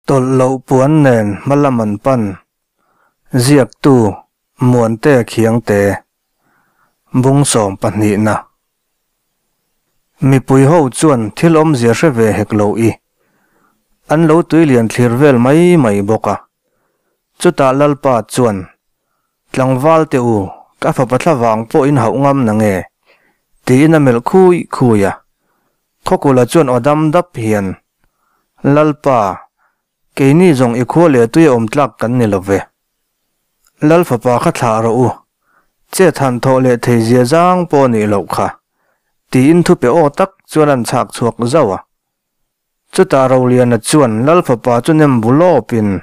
Tawlh loh puan nen hmalam an pan. Ziaktu, Muante Khiangte. Bung sawmpahnihna. Mipui ho chuan thil awmzia hre ve hek lo i. An lo tui lian thlir vel mai mai bawk a. Chutah Lalpa chuan, Tlangval teh u, ka fapa thlavang pawh in hauh ngam na nge? tiin a melh khui khui a. Khawkula chuan aw dam dap hian, Lalpa, keini zawng i khua leh tui a awm tlak kan ni lo ve. Lal fapa kha thlah rawh u, chet han thawh leh thei zia zang pawh nih loh kha, tiin thupe aw tak chuan an chhak chhuak zauh a. Chutah Roliana chuan Lal fapa chu nem bu lawpin,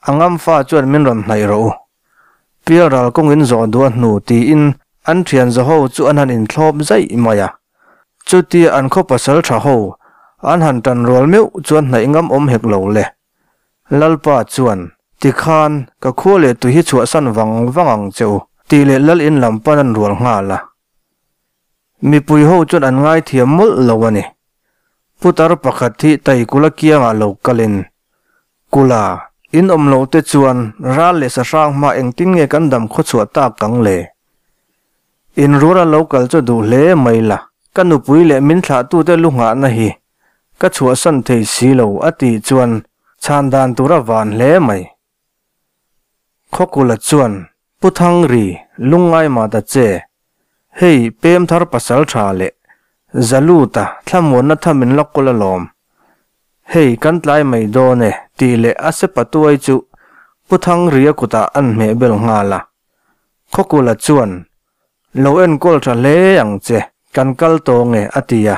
A ngamfa chuan min rawn hnaih rawh u. Pialral kawngin zawh duh a hnu tiin an thian zaho chu an han inthlawp zaih mai a. Chutia an khaw pasal tha ho an han tan rual meuh chuan hnaih ngam awm hek lo le. Lalpa chuan, Tikhan, ka khua leh tui hi chhuahsan vang vang ang che u, tih leh Lal in lam pan an rual nghal a. Mipui ho chuan an ngaithiam mawlh lo a ni. Putar pakhat hi Taikula kiangah lo kalin, Kula, in awm loh te chuan ral leh sahrang hma engtin nge kan dam khawchhuah tak ang le? In rual a lo kal chu duh hle mai la, ka nupui leh min thlahtute lu nghahna hi ka chhuahsan thei si lo a tih chuan chhan dan tur a van hle mai. Khawkula chuan, Pu Thangri, lungngai mah ta che. Hei, pem thar pasal tha leh Zaluta thlamuanna tham in la kawl alawm. Hei, kan tlai mai dawn e, tih leh a sepa tuai chu Pu Thangria kutah an hmeh bel nghal a. Khawkula chuan, Lo enkawl tha hle ang che, kan kal tawng e, a ti a.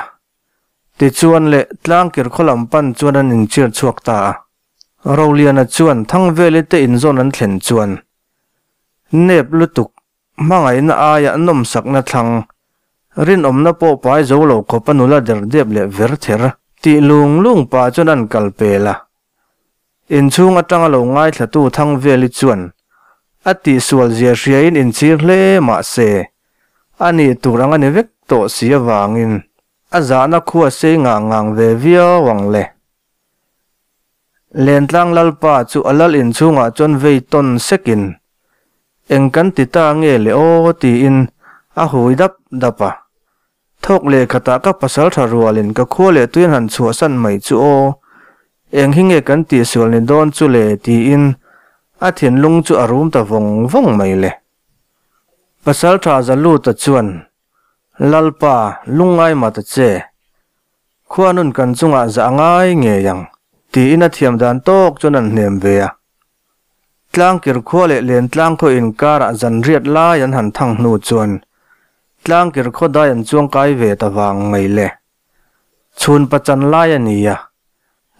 Tichuan le, tlangkir khaw lam pan chuan an inchhir chhuak ta a. Roliana chuan Thangveli te inzawn an thlen chuan nep lutuk hmangaihna aia nawmsakna thlang rinawmna pawh pai zo lo khawp a nula der dep leh ver ther tih lung lung pah chuan an kal pel a. Inchhung atanga lo ngaithlatu Thangveli chuan a tihsual zia hriain inchhir hle mah se a nih tur ang a ni vek tawh si avangin a zahna khua sei ngang ngang ve viau ang le. Lentlang Lalpa chu a lal inchhungah chuan vei tawn sekin, Eng kan ti ta nge le aw? tiin a hui dap dap a. Thawk leh khatah ka pasal tha rualin ka khua leh tuian han chhuahsan mai chu aw, eng hi nge kan tihsual ni dawn chu le? tiin a thinlung chu a rum ta vawng vawng mai le. Pasal tha Zaluta chuan, Lalpa, lungngai mah ta che. Khuanun kan chungah zah a ngai ngei ang, tiin a thiam dan tawk chuan an hnem ve a. Tlangkir khua leh Lentlang khaw inkarah zanriat lai an han thang hnu chuan Tlangkir khaw dai an chuang kai ve ta vang mai le. Chhun pachan lai a ni a,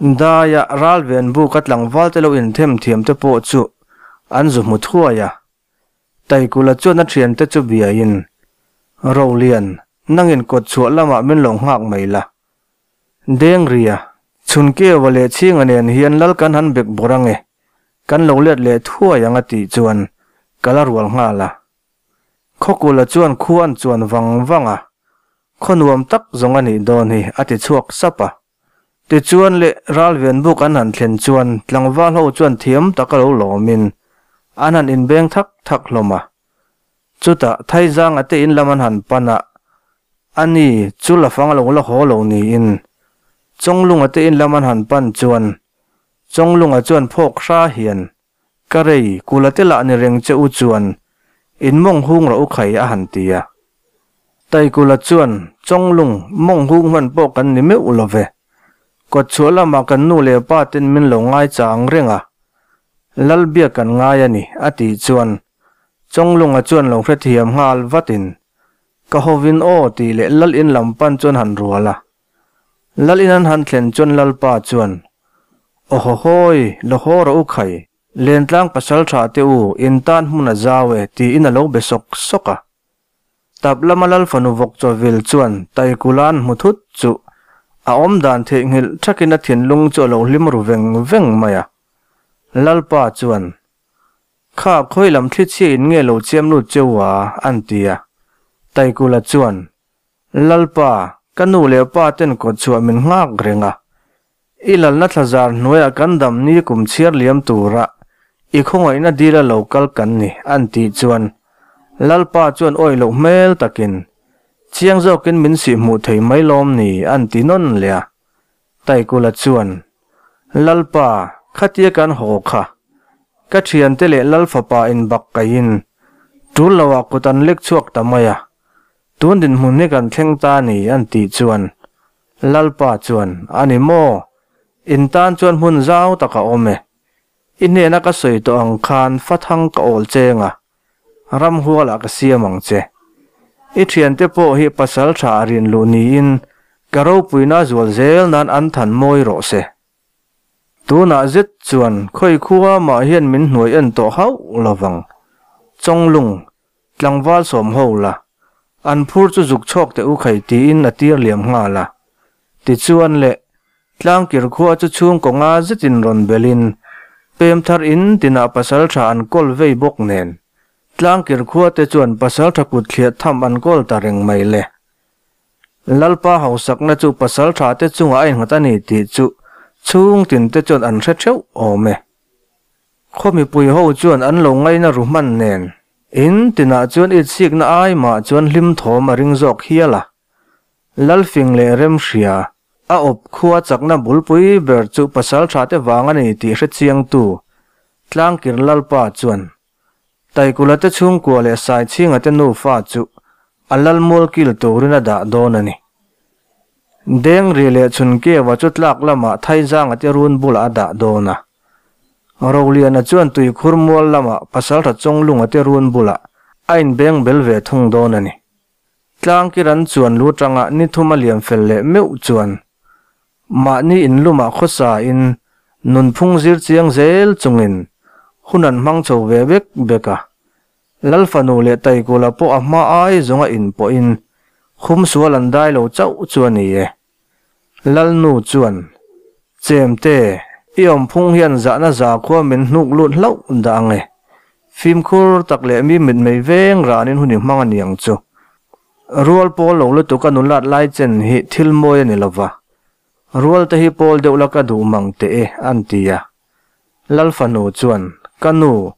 daia ralven buka tlangval te lo inthem thiam te pawh chu an zu hmu thuai a. Taikula chuan a thiante chu biain, Rolian, nangin kawt chhuah lamah min lo nghak mai la. Dengria, Chhunkeua leh Chhinga nen hian lal kan han bek bawrh ange, kan lo let leh thuai ang a tih chuan ka la rual nghal a. Khawkula chuan khu an chuan vang vang a, khaw nuam tak zawng a nih dawn hi a ti chhuak sap a. Tichuan le ralven buk an han thlen chuan tlangval ho chuan thiam taka lo lawmin an han inbeng thak thak hlawm a. Chutah Thaizanga te in lam an han pan a, ani chu la fang lo la haw lo niin Chawnglunga te in lam an han pan chuan Chawnglunga chuan phawk hra hian Ka rei, kula te lah ni reng che u chuan in mawng hung rawh u khai a han ti a. Taikula chuan, Chawnglung, mawng hung hman pawh kan ni meuh lo ve. Kawtchhuah lamah kan nu leh pa ten min lo ngai chang reng a. Lalbiak kan ngai a ni, a tih chuan Chawnglunga chuan lo hrethiam nghal vatin, Ka hovin aw tih leh Lal in lam pan chuan han rual a. Lal in an han thlen chuan Lalpa chuan, Aw haw hawi, la haw rawh u khai, Lentlang pasal tha te u, in tan hmun a zau e, tiin a lo be sawk sawk a. Tap lama Lal fanu vawk chawvil chuan Taikula an hmu thut chu a awm dan theihnghilh thakin a thinlung chu a lo hlim ru veng veng mai a. Lalpa chuan, Kha khawi lam thli chhia in nge lo chiam lut cheu a? an ti a. Taikula chuan, Lalpa, ka nu leh pa ten kawt chhuah min nghak reng a. I lalna thlazar hnuaiah kan dam ni kum chhiar liam tura i khawngaihna dila lo kal kan ni, an tih chuan Lalpa chuan awih loh hmel takin, Chiang zawkin min sih hmuh thei mai lawm ni, an ti nawn leh a. Taikula chuan, Lalpa, khatia kan haw kha. Ka thiante leh Lal fapa in bak kaiin tul loah kut an lek chhuak ta mai a, tun dinhmun hi kan thleng ta ni, an tih chuan Lalpa chuan, A ni maw? In tan chuan hmun zau tak a awm e. I hnena ka sawi tawh ang khan fathang ka awl cheng a, ramhualah ka siam ang che. I thiante pawh hi pasal tha a rin luh niin ka ropuina zual zel nan an than mawi rawh se. Tunah zet chuan khawi khua mah hian min hnuai en tawh hauh lovang. Chawnglung, tlangval sawm ho la, an phur chu zuk chhawk teh u khai tiin a tir liam nghal a. Tichuan le, tlangkir khua chu chhungkaw nga zetin rawn belin, pem thar in tinah pasal tha an kawl vei bawk nen, tlangkir khua te chuan pasal tha kut thliah tham an kawl ta reng mai le. Lalpa hausakna chu pasal tha te chungah a innghat a ni tih chu chhung tin te chuan an hre theuh awm e. Khaw mipui ho chuan an lo ngaina ru hman nen, in tinah chuan itsikna ai mah chuan hlim thawm a ring zawk hial a. Lalfing leh Remhria, a awp khua chakna bulpui ber chu pasal tha te vang a ni tih hre chiangtu Tlangkir Lalpa chuan Taikula te chhungkua leh Saichhinga te nufa chu a lal mualkil turin a dah dawn a ni. Dengri leh Chhunkewa chu tlak lamah Thaizanga te run bulah a dah dawn a. Roliana chuan tuikhur mual lamah Pasaltha Chawnglunga te run bulah a inbeng bel ve thung dawn a ni. Tlangkiran chuan lu tanga ni thum a liam fel leh meuh chuan mahni inlumah khawsa in nunphung zir chiang zel chungin hun an hmang chho ve bek bek a. Lal fanu leh Taikula pawh a hma ai zawnga inpawhin khum sual an dai lo chauh chu a ni e. Lalnu chuan, Chemte, i awmphung hian zahna zakhua min hnuk lut hlauh dah ang e. Fimkhur tak leh mi mitmei veng ranin hun i hmang a ni ang chu. Rual pawl lo lutuk a nulat lai chen hi thil mawi a ni lova. Rual te hi pawl deuh la ka duh mang teh e, an ti a. Lal fanu chuan, Ka nu,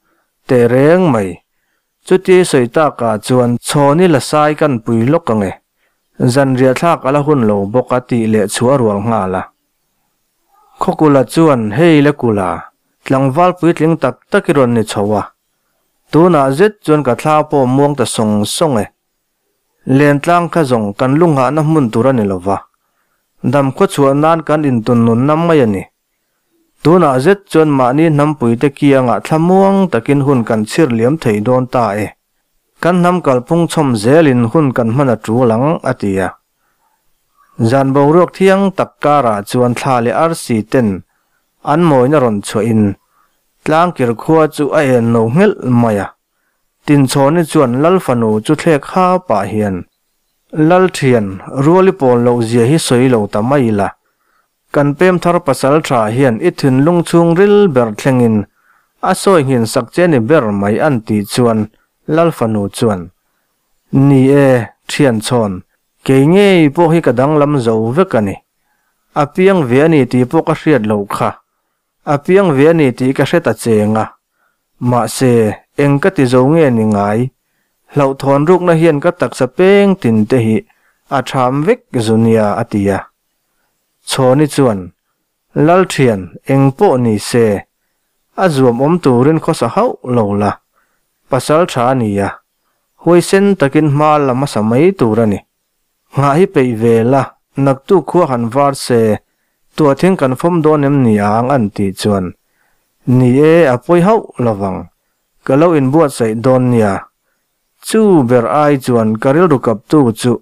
teh reng mai. Chuti sawi takah chuan chhawni la sai kan pui lawk ang e. Zanriah thlak a la hun lo bawk a tih leh chhuah rual nghal a. Khawkula chuan hei le kula, tlangval puitling tak tak i rawn ni chho a. Tunah zet chuan ka thla pawh muang ta sawng sawng e. Lentlang kha zawng kan lunghahna hmun tur a ni lo va. Dam khawchhuah nan kan intun nunna mai a ni. Tunah zet chuan mahni hnampuite kiangah thlamuang takin hun kan chhir liam thei dawn ta e. Kan hnam kalphung chhawm zelin hun kan hman a tul ang, a ti a. Zan boruak thiang tak karah chuan thla leh arsi ten an mawina rawn chhuahin tlangkir khua chu a en no nghelh mai a. Tinchhawni chuan Lal fanu chu thlek ha pah hian, Lal thian, ruali pawl loh zia hi sawi lo ta mai ila, Kan pem thar pasal tha hian i thinlung chhungril ber thlengin a sawi nghin sak che ni ber mai an tih chuan Lal fanu chuan, Ni e, thian chhawn, kei ngei pawh hi ka danglam zo vek a ni. A piang ve a ni tih pawh ka hriat loh kha. A piang ve a ni tih ka hre ta cheng a. Mahse, eng ka ti zo nge ni ngai? Hlauhthawn rukna hian ka taksa peng tin te hi a tham vek zu nia a ti a. Chhawni chuan, Lalthian, eng pawh ni se, a zuam awm turin khawsa hauh lo la, pasal tha a ni a, huaisen takin hma la hmasa mai tur a ni. Nghah hi peih ve la, naktuk khua han var se, tuahthing kan fawm dawn em ni ang an tih chuan, Ni e, a pawi hauh lovang, ka lo inbuatsaih dawn nia, Chu ber ai chuan ka rilru kaptu chu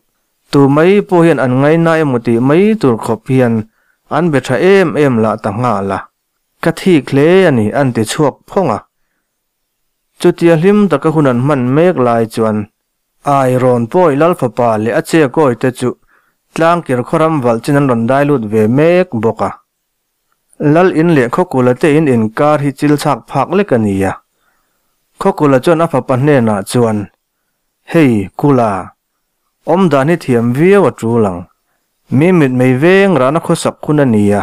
tu mai pawh hian an ngaina emaw tih mai tur khawp hian an be tha em em lah ta nghal a. Ka thik hle a ni an ti chhuak phawng a. Chutia hlim taka hun an hman mek lai chuan Ai rawn pawi Lal fapa leh a che kawi te chu tlangkir khawram valh chin an rawn dai lut ve mek bawk a. Lal in leh Khawkula te in inkar hi chil chhak phak lek a ni a. Khawkula chuan a fapa hnenah chuan, Hei, Kula, awm dan hi thiam viau a tul ang. Mi mitmei veng rana khawsak hun a ni a.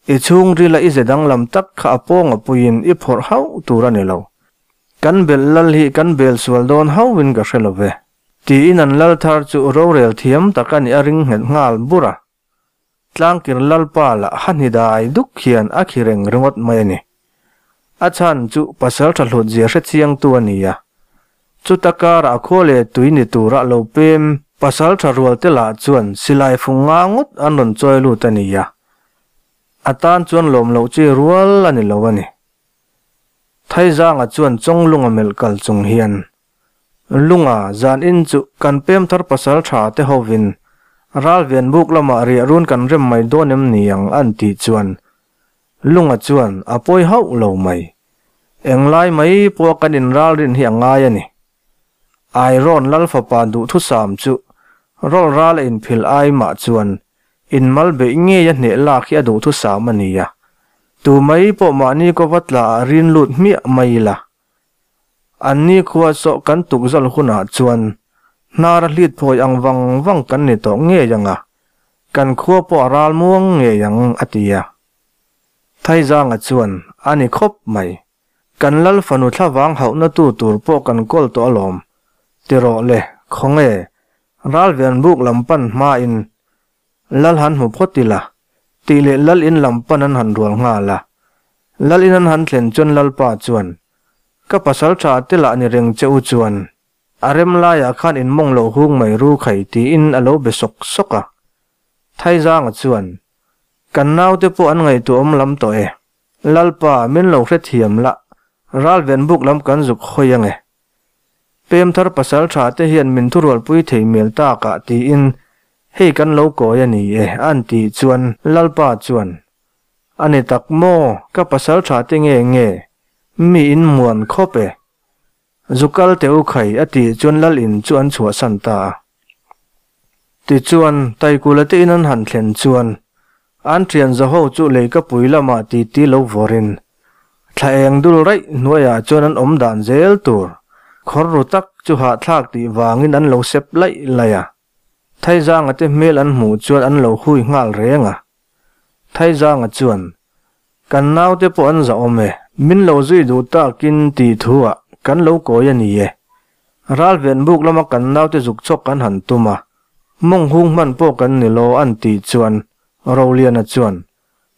I chhungrila i ze danglam tak kha a pawng a puiin i phawrh hauh tur a ni lo. Kan belh lal hi kan bel sual dawn hauhin ka hre lo ve. Tiin an lal thar chu rorel thiam tak a nih a ring nghet nghal bur a. Tlangkir lalpa lah ha hni dai duk hian a khi reng ringawt mai a ni. A chhan chu pasal tha hlut zia hre chiangtu a ni a. Chuta karah khua leh tui ni tura lo pem pasal tha rual te lah chuan silai fung nga ngawt an rawn chawi lut a ni a. A tan chuan lawm loh chi rual a ni lo a ni. Thaizanga chuan Chawnglunga melh kal chung hian Lunga zan in chu kan pem thar pasal tha te hovin ralven buk lamah riah run kan rem mai dawn em ni ang an tih chuan Lunga chuan a pawi hauh lo mai. Englai mai pawh kan in ralrin hi a ngai a ni. Airawn lal fapa duhthusam chu rawl ral a inphil ai mah chuan in mal beih ngei a hneh lak hi a duhthusam a ni a. Tu mai pawh mahni kawva tla ah rin lut hmiah mai ila. An ni khua sawh kan tukzal hunah chuan hnar a hlit phawi ang vang vang kan ni tawh ngei ang a, kan khua pawh a ral muang ngei ang, a ti a. Thaizanga chuan, A ni khawp mai. Kan lal fanu thlavang hauhna tu tur pawh kan kawl tawh alawm. Ti rawh le, khawnge, ralven buk lam pan hmain Lal han hmu phawt ila, tih leh Lal in lam pan an han rual nghal a. Lal in an han thlen chuan Lalpa chuan, Ka pasal tha te lah ni reng che u chuan, a rem laiah khan in mawng lo hung mai ru khai tiin a lo be sawk sawk a. Thaizanga chuan, Kan naute pawh an ngaihtuahawm lam tawh e. Lalpa, min lo hrethiam la, ralven buk lam kan zuk hawi ange. Pem thar pasal tha te hian min thurualpui thei mel tak ah tiin hei kan lo kawi a ni e an tih chuan Lalpa chuan, A ni tak maw, ka pasal tha te nge nge, mi in muan khawp e. Zukal teh u khai a tih chuan Lal in chu an chhuahsan ta a. Tichuan, Taikula te in an han thlen chuan An thian zaho chu leikapui lamah titi lo vawrin thla eng dul raih hnuaiah chuan an awm dan zel tur khawr ru tak chu hahthlak tih vangin an lo sep laih laih a. Thaizanga te hmel an hmuh chuan an lo hui nghal reng a. Thaizanga chuan, Kan naute pawh an zahawm e, min lo zui duh takin tih thuah kan lo kawi a ni e. Ralven buk lama kan naute zuk chawk kan han tum a, Mawng hung hman pawh kan ni lo an tih chuan Roliana chuan,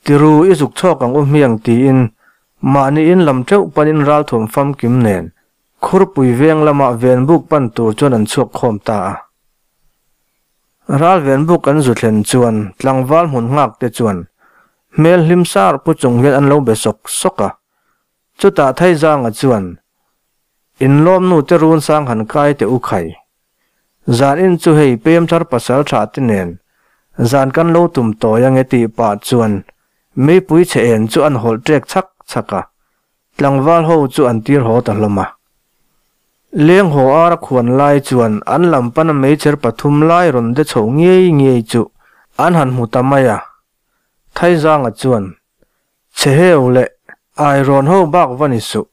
Tiru i zuk chhawk ang u hmiang tiin mahni in lam teuh panin ralthuam famkim nen Khurpui veng lama venbuk pan tur chuan an chhuak khawm ta a. Ral venbuk an zu thlen chuan tlangval hmun nghak te chuan hmel hlim sar pu chung hian an lo be sawk sawk a. Chutah Thaizanga chuan, Inlawmnu te run sang han kai teh u khai. Zan in chu hei pem thar pasal tha te nen zan kan lo tum tawi ange tih pah chuan meipui chhe en chu an hawlh ṭek chhak chhak a, tlangval ho chu an tir haw ta hlawm a. Leng haw ar a khuan lai chuan an lam pana meichher pathum lai rawn de chho ngei ngei chu an han hmu ta mai a. Thaizanga chuan Chhe heu leh Airawn ho bak va ni suh.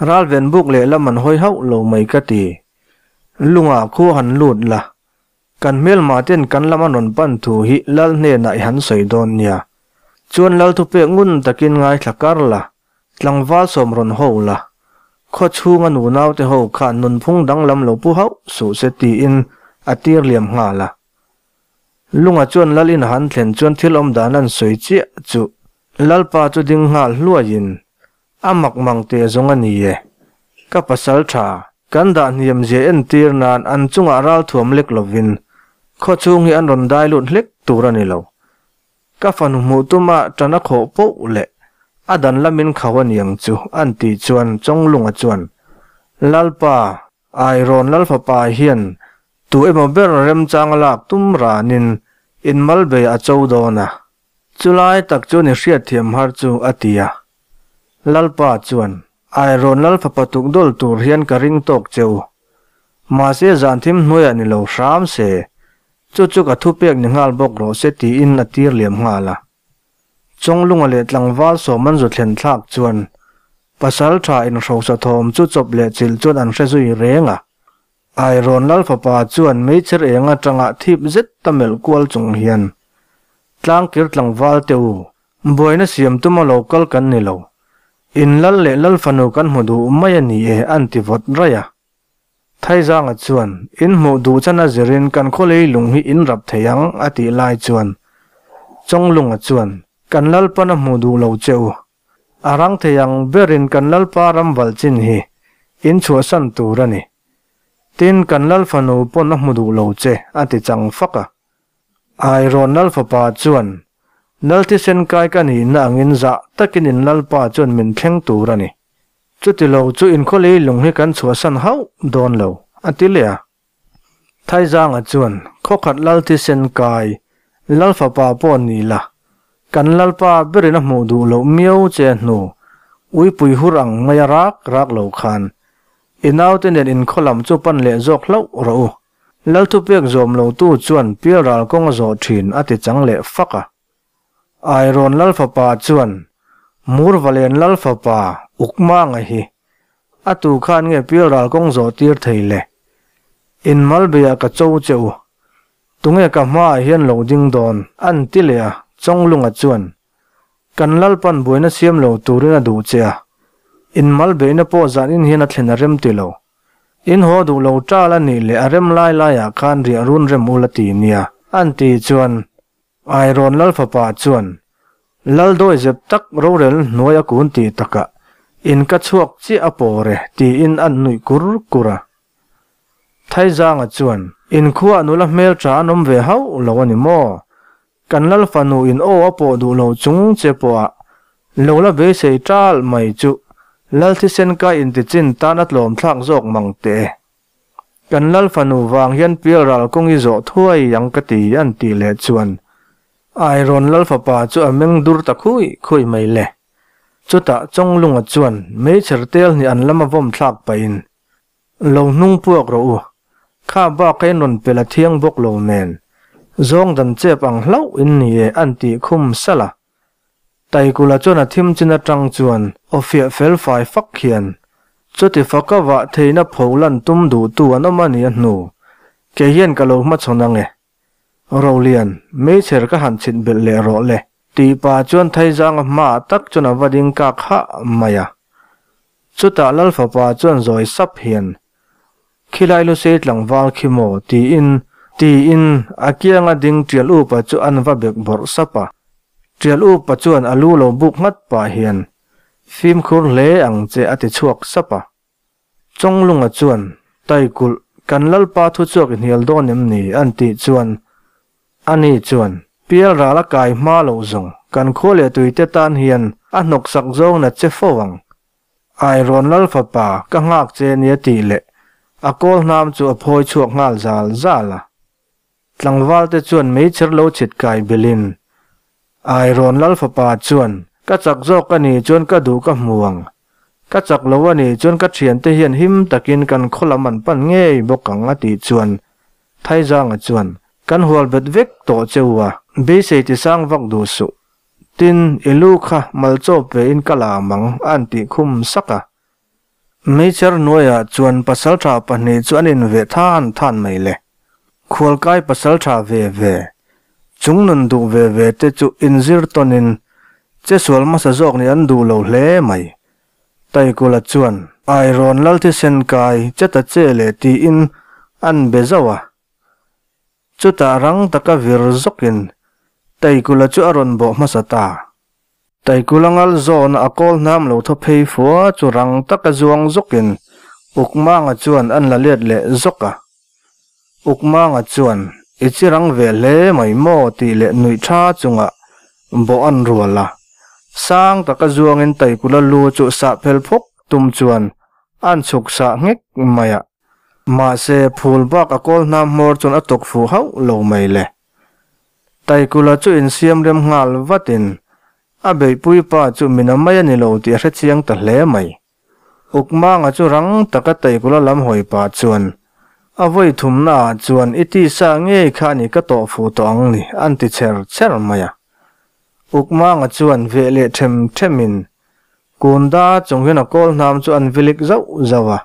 Ralven buk lehlam an hawi hauh lo mai ka ti. Lunga khu han lut la. Kan hmelma ten kan lam an rawn pan thu hi Lal hnenah i han sawi dawn nia. Chuan Lal thupek ngun takin ngaithla kar la, tlangval sawm rawn ho la. Khaw chhunga nunaute ho khan nunphung danglam lo pu hauh suh se tiin a tir liam nghal a. Lunga chuan Lal in a han thlen chuan thil awm dan an sawi chiah chu Lalpa chu ding nghal hluaiin a mak mang teh zawng a ni e. Ka pasal tha, kan dah hniam zia entir nan an chungah ralthuam lek lovin khaw chhung hi an rawn dai lut hlek tur a ni lo. Ka fanu hmuh tuma tan a khawh poh leh a dan lamin khau a niang chu an tih chuan Chawnglunga chuan Lalpa, Airawn Lalfapa hian Tu emaw ber remchang a lak tum ranin in malbei a cho dawn a, chulai tak chu ni hriatthiam har chu a ti a. Lalpa chuan, Airawn Lalfapa tuk dawl tur hian ka ring tawk che u. Mahse zan thim hnuaiah ni lo hram se, chu chu ka thupek ni nghal bawk rawh se tiin a tir liam nghal a. Chawnglunga leh tlangval sawm an zu thlen thlak chuan pasal tha inhrosa thawm chu chawp leh chilh chuan an hre zui reng a. Airawn Lal fapa chuan meichher eng atanga thip zet ta melh kual chung hian, Tlangkir tlangval te u, Buaina siam tuma lo kal kan ni lo. In lal leh lal fanu kan hmu duh mai a ni e an ti vawt raih a. Thaizanga chuan, In hmuh duh chan a zirin kan khawlei lung hi in rap thei ang a tih lai chuan Chawnglunga chuan, Kan Lalpan a hmuh duh lo che u. A rang thei ang berin kan Lalpa ram valh chin hi in chhuahsan tur a ni. Tin, kan Lal fanu pawn a hmu duh lo che, a ti chang fak a. Airawn Lal fapa chuan, Lal thisen kai ka nihna angin zah takin in Lalpa chuan min thleng tur a ni. Chuti lo chu in khawlei lung hi kan chhuahsan hauh dawn lo, a ti leh a. Thaizanga chuan, Khawkhat lal thisen kai, lal fapa pawh ni la, kan lalpa berin a hmuh duh loh miau che hnu, uipui hur ang mai a rak rak lo khan, i naute nen inkhaw lam chu pan leh zawk hlauh rawh u. Lal thupek zawm lotu chuan pialral kawng a zawh thin a ti chang leh fak a. Airawn lal fapa chuan, Murvalen lal fapa Ukmanga hi a tu khan nge pialral kawng zawh tir thei le? In malbeiah ka cho che u. Tunge ka hmaah hian lo ding dawn? An ti leh a, Chawnglunga chuan, Kan Lalpan buaina siam lo turin a duh che a, in malbeihna pawh zanin hian a thlen a rem ti lo. In haw duh lo tal a nih leh a rem lai laiah khan riah run rem ula ti nia, an ti chuan, Airawn Lal fapa chuan Lal dawi zep tak rorel hnuai a kun tih takah in ka chhuak chiah a pawr e tiin an nuih kur kur a. Thaizanga chuan In khuaah nula hmel tha an awm ve hauh lo a ni maw? Kan Lal fanu in aw a pawh duh lo chung che pawhah lo la beisei tal mai chu Lal thisen kai intichin tan a tlawm thlak zawk mang teh e. Kan lal fanu vang hian pialral kawng i zawh thuai ang ka ti an tih leh chuan Airawn lal fapa chu a meng dur ta khui khui mai le. Chutah Chawnglunga chuan meichher tel hnih an lama vawm thlak pahin, Lo hnung puak rawh u, kha bak a in rawn pel a thiang bawk lo nen, zawng dan chep ang hlauh in ni e an tih khum salh a. Taikula chuan a thim chin atang chuan aw fiah fel fai fak hian, Chuti faka vah theihna pho lan tum duhtu an awm a ni a hnu, kei hian ka lo hmachhawn ang e. Rolian, meichher ka han chhit belh leh rawh le, tih pah chuan Thaizanga hmaah tak chuan a va ding kak hah mai a. Chutah Lalfapa chuan zawi sap hian, Khilai lusei tlangval khi maw? tiin tiin a kianga ding Tial Upa chu an va bek bawrh sap a. Tial Upa chuan a lu lo buk nghat pah hian, Fimkhur hle ang che a ti chhuak sap a. Chawnglunga chuan, Taikulh, kan Lalpa thu chhuak i hnial dawn em ni? an tih chuan ani chuan, Pial ral a kai hma loh zawng, kan khua leh tuite tan hian a hnawksak zawng na che fo ang. Airawn Lal fapa ka nghak che nia tih leh a kawl hnam chu a phawi chhuak nghal zal zal a. Tlangval te chuan meichher lo chhit kai belin Airawn Lal fapa chuan ka chak zawk a nih chuan ka duh ka hmu ang, ka chak lo a nih chuan ka thiante hian him takin kan khaw lam an pan ngei bawk ang a tih chuan Thaizanga chuan kan hual bet vek tawh che u a, beisei tisang vak duh suh. Tin, i lu kha mal chawp ve in ka la mang a an tih khum sak a. Meichher hnuaiah chuan pasaltha pahnih chu an inveh than than mai le. Khualkai pasaltha ve ve, chung nun duh ve ve te chu inzir tawnin che sual hmasa zawk nih an duh lo hle mai. Taikula chuan Airawn lal thisen kai che ta che le tiin an be zauh a. Chutah rang taka vir zawkin Taikula chu a rawn bawh hmasa ta. Taikula ngal zawna a kawl hnam lo thaw phei fua chu rang taka zuang zawkin Ukmanga chuan an la let leh zawk a. Ukmanga chuan, I chi rang ve hle mai maw tih leh nuih tha chungah bawh an rual a. Sang taka zuangin Taikula lu chu sah phel phawk tum chuan an chhuk sah nghek mai a. Mahse, phul bak a kawl hnam hmawr chuan a tawk fuh hauh lo mai le. Taikula chu insiam rem nghal vatin a beihpui pa chu mina mai a ni lo tih a hre chiang ta hle mai. Ukmanga chu rang taka Taikula lam hawi pah chuan, A vawi thumnaah chuan i tisa ngei kha a ni ka tawh fuh tawh ang ni, an ti cher cher mai a. Ukmanga chuan veh leh them themin Kunda chung hian a kawl hnam chu an vilik zauh zauh a.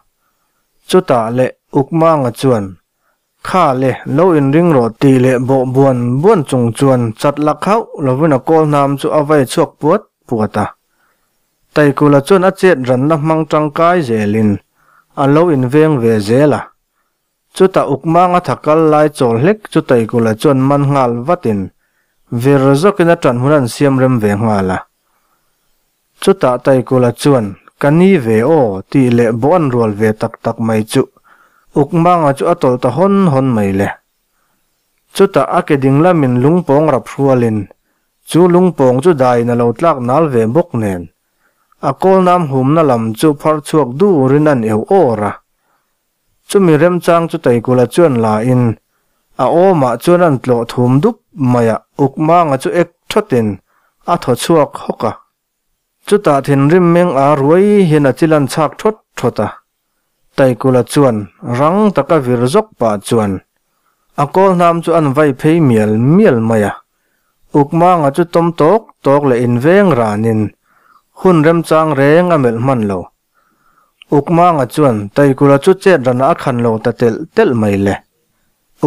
Chutah leh Ukmanga chuan, Kha le, lo inring rawh tih leh bawh buan buan chung chuan chat lak hauh lovin a kawl hnam chu a vai chhuak puat puat a. Taikula chuan a chet ranna hmang tangkai zelin a lo inveng ve zel a. Chutah Ukmanga tha kal lai chawl hlek chu Taikula chuan man nghal vatin vir zawkin a ṭan hun an siam rem ve nghal a. Chutah Taikula chuan, Ka ni ve aw, tih leh bawh an rual ve tak tak mai chu Ukmanga chu a tawlh ta hawn hawn mai le. Chutah a ke ding lamin lungpawng rap hrualin chu lungpawng chu daiin a lo tlak nal ve bawk nen, a kawlnam humna lam chu phar chhuak durin an eu awr a. Chumi remchang chu Taikula chuan la in a awmah chuan an tlawh thum dup mai a, Ukmanga chu ek thawtin a thaw chhuak hawk a. Chutah thinrim meng a ruai hian a chil an chhak thawt thawt a. Taikula chuan rang taka vir zawk pah chuan a kawl hnam chu an vai phei mial mial mai a. Ukmanga chu tawm tawk tawk leh inveng ranin hun remchang reng a melh hman lo. Ukmanga chuan Taikula chu chet ranah a khan lo ta telh telh mai le.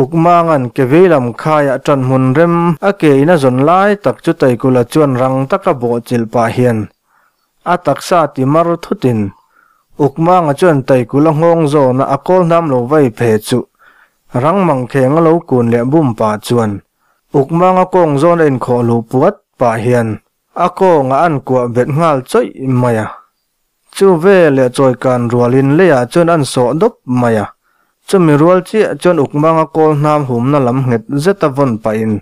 Ukmanga'n ke veilam khaiah ṭan hmun rem a ke in a zawn lai tak chu Taikula chuan rang taka bawh chilh pah hian a taksa ti mar thutin Ukmanga chuan Taikula nghawng zawna a kawl hnam lo vai phe chu rang mangkheng a lo kun leh bum pah chuan Ukmanga kawng zawn a inkhawh luh puat pah hian A kawngah an kuah bet nghal chawih mai a. Chu veleh chawikan rualin leiah chuan an sawh dawp mai a. Chumi rual chiah chuan Ukmanga kawl hnam humna lam nghet zeta vawn pahin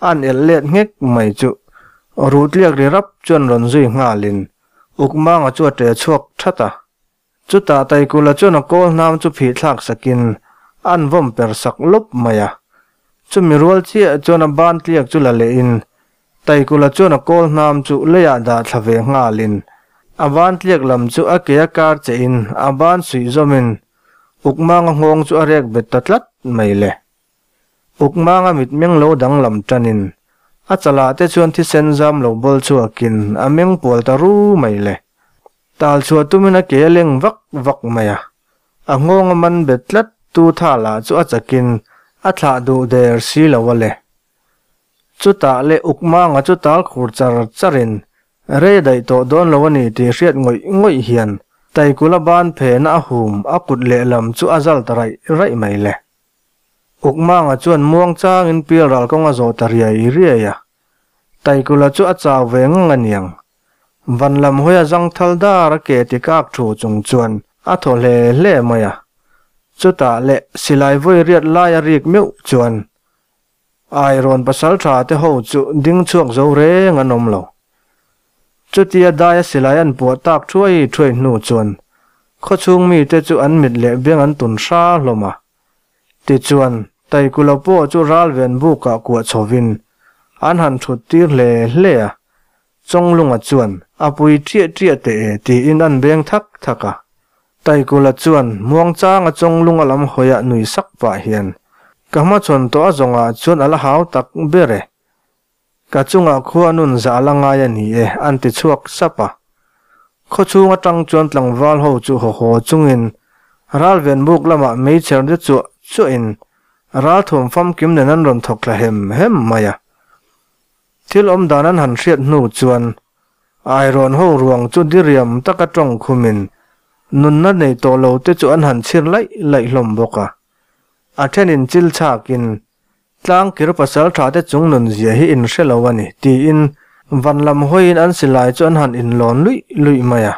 an elh let nghek mai chu Ruhtliak ri rap chuan rawn zui nghalin Ukmanga chu a ṭe chhuak that a. Chutah Taikula chuan a kawl hnam chu phih thlak sakin an vawm per sak lawp mai a. Chumi rual chiah chuan a ban tliak chu la lehin Taikula chuan a kawl hnam chu leiah dah thla ve nghalin a ban tliak lam chu a ke a kar chehin a ban suih zawmin Ukmanga nghawng chu a rek bet ta tlat mai le. Ukmanga mitmeng lo danglam tanin a chalah te chuan thisen zam lo bawl chhuakin a meng pual ta ru mai le. Tal chhuah tumin a ke a leng vak vak mai a, a nghawng a man bet tlat tu tha lah chu a chakin a thlah duh der si lo a le. Chutah leh Ukmanga chu tal khur char charin rei daih tawh dawn lo a ni tih hriat ngawih ngawih hian Taikula ban phena a hum a kut lehlam chu a zal ta raih raih mai le. Ukmanga chuan muang changin pialral kawng a zawh ta riai riai a, Taikula chu a chau ve ngang a niang. Van lam hawi a zangthal dar a ke ti kak thu chung chuan a thaw hle hle mai a. Chutah leh silai vawi riat lai a rik meuh chuan Airawn pasal tha te ho chu ding chhuak zo reng an awm lo. Chutia daia silai an puah tak thuai thuai hnu chuan khawchhung mite chu an mit leh beng an tun hra hlawm a. Tichuan, Taikula pawh chu ralven bukah kuah chhovin an han thut tir hle hle a, Chawnglunga chuan a pui ṭiah ṭiah teh e tiin an beng thak thak a. Taikula chuan muangchanga Chawnglunga lam hawiah nui sak pah hian, Ka hmachhawn tawh a zawngah chuan a la hau tak ber e. Ka chungah khua nun zah a la ngai a ni e, an ti chhuak sap a. Khawchhung atang chuan tlangval ho chu haw haw chungin ralven buk lamah meichher de chuah chuahin ralthuam famkim nen an rawn thawk thla hem hem mai a. Thil awm dan an han hriat hnu chuan Airawn ho ruang chu diriam taka tawng khumin nunna nei tawh lo te chu an han chhir laih laih hlawm bawk a. A thenin chil chhakin Tlang kir pasal tha te chung nun zia hi in hre lo a ni, tiin van lam hawiin an silai chu an han inlawn luih luih mai a.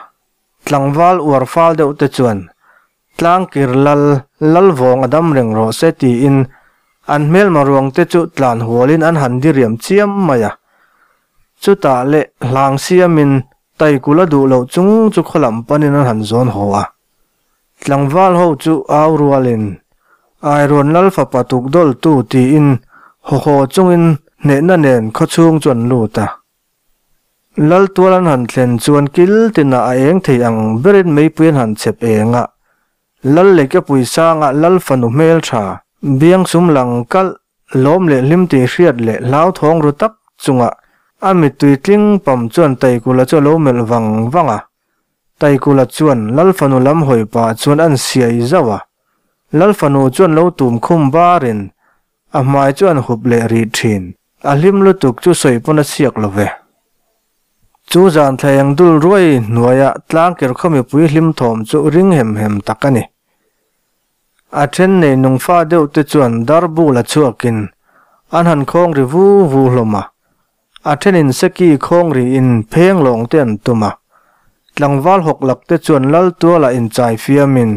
Tlangval uar fal deuh te chuan, Tlang kir lal, lal vawng a dam reng rawh se, tiin an hmelma ruang te chu tlan hualin an han diriam chiam mai a. Chutah leh hlang siamin Taikula duh loh chung chu khaw lam panin an han zawn haw a. Tlangval ho chu au rualin, Airawn lal fapa tuk dawltu tiin haw haw chungin hnehna nen khawchhung chu an lut a. Lal tual an han thlen chuan kil tinah a eng thei ang berin meipui an han chhep eng a. Lal Lekepui sangah lal fanu hmeltha, biangsum lang kalh, lawm leh hlim tih hriat leh hlauthawng ru tak chungah a mittui tling pam chuan Taikula chu a lo melh vang vang a. Taikula chuan Lalfanu lam hawi pah chuan an siai zauh a. Lal fanu chuan lo tum khum barin a hmai chu an hup leh rih thin. A hlim lutuk chu sawi pawn a chhiak lo ve. Chu zan thlaeng dul ruai hnuaia tlangker khaw mipui hlim thawm chu ring hem hem tak a ni. A then nei nungfa deuh te chuan darbu la chhuakin an han khawng ri vu vu hlawm a, a thenin seki khawng riin pheng lawng te an tum a. Tlangval hawk lak te chuan lal tuala inchai fiamin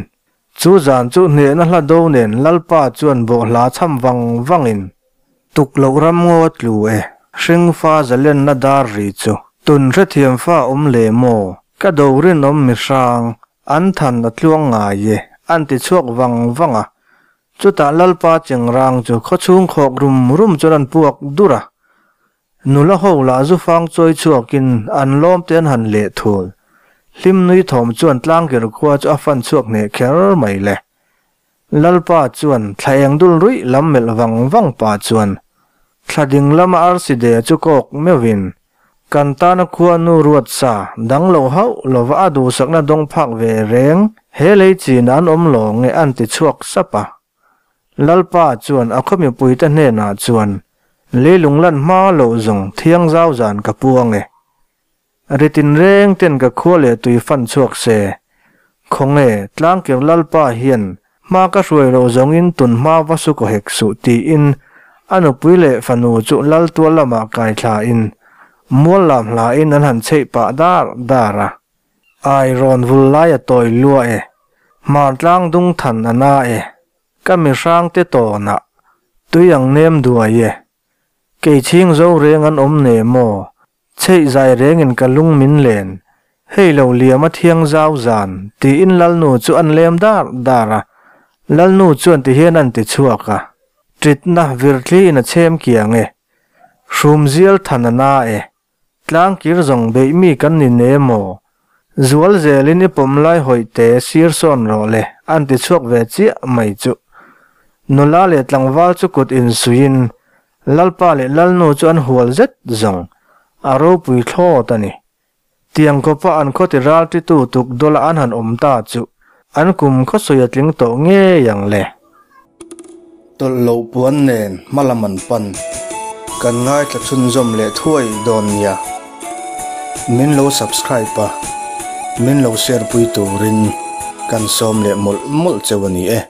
chu zan chu hnehna hla do nen Lalpa chuan bawhhla chham vang vangin tuk loh ram ngaw tlu e, hringfa zalenna dar ri chu tun hrethiam fa awm le maw, ka do rinawm mihrang An than a tluang ngai e, an ti chhuak vang vang a. Chutah Lalpa Chengrang chu khawchhung khawk rum rum chuan an puak dur a. Nula ho lah zufang chawi chhuakin an lawm te an han leh thul. Hlim nui thawm chuan tlangker khua chu a fan chhuak hneh kher mai le. Lalpa chuan thla eng dul ruih lam melh vang vang pah chuan thla ding lama arsi de chu kawk meuhin kan tana khua nu ruat sa dang lo hauh lova a duhsakna dawng phak ve reng he lei chin an awm lo nge an ti chhuak sap a. Lalpa chuan a khaw mipuite hnenah chuan leilung lan hma loh zawng thiang zau zan ka puang e. Ri tinreng ten ka khua leh tui fan chhuak se. Khawnge, Tlangkir Lalpa hian hma ka hruai loh zawngin tun hma va su kaw hek suh tiin a nupui leh fanu chu Lal tual lamah kai thlain mual lam hlain an han chheih pah dar dar a. Ai rawn vul lai a tawi lua e, hmar tlang dung than a na e, ka mihrang te tawnah tui ang nem duai e, kei chhing zo reng an awm ne maw Chheih zai rengin ka lung min len, hei lo liam a thiang zau zan, tiin Lalnu chu an lem dar dar a. Lalnu chuan ti hian an ti chhuak a, Ṭitna virthliin a chhem kiang e, hrum zial than a na e, tlangkir zawng beih mi kan ni ne maw? Zual zelin i pawm lai hawih te sir sawn rawh le, an ti chhuak ve chiah mai chu. Nula leh tlangval chu kut insuiin Lalpa leh Lalnu chu an hual zet zawng, a ropui thlawt a ni. Tiang khawpa an khawti raltitu tuk dawla an han awm ta chu an kum khawsawi a tling tawh ngei ang le. Tawlh loh puan nen hma lam an pan, kan ngaithla chhunzawm leh thuai dawn nia. Min lo subscribe a, min lo share pui turin kan sawm leh mawlh mawlh cheu a ni e.